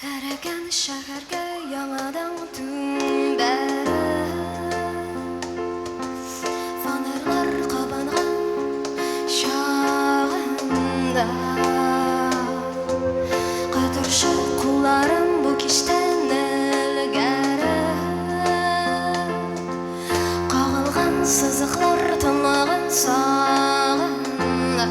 Эрегән шәһәргә яңадан түнбәреп, Фонарьлар кабынган чагында, Кытыршы кулларым бу кичтән элгәре, Кагылган сызыклар тынлыгын сагына.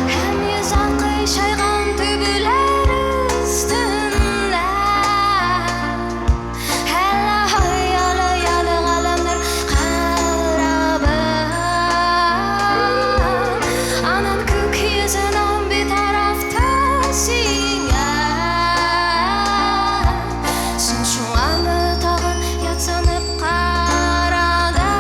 Һәм йозак кыйшайган түбәләр өстендә Әллә хыялы ялы галәмнәр харабы. Аннан күк йөзенең битарафта сиңа. Син шуңамы тагын ятсынып карадың?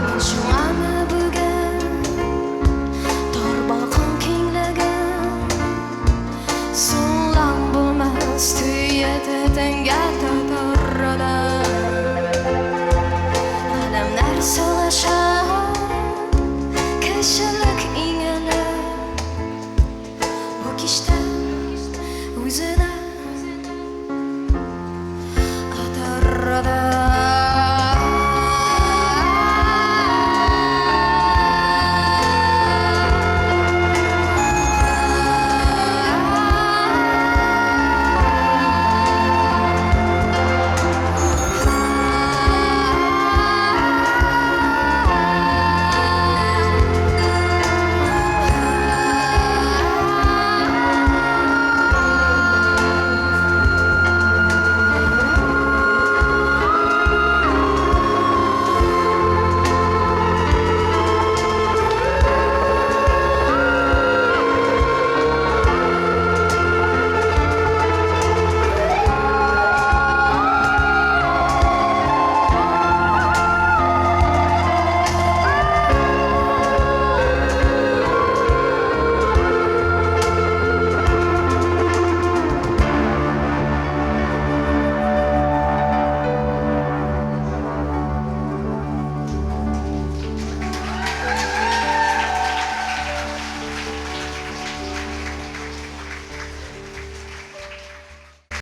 Мин шуңамы бүген тар балкон киңлеген Сулам булмас төя төтенгә тутырды. Галәмнәр сугыша, кешелек иң элек Бу кичтә үзенә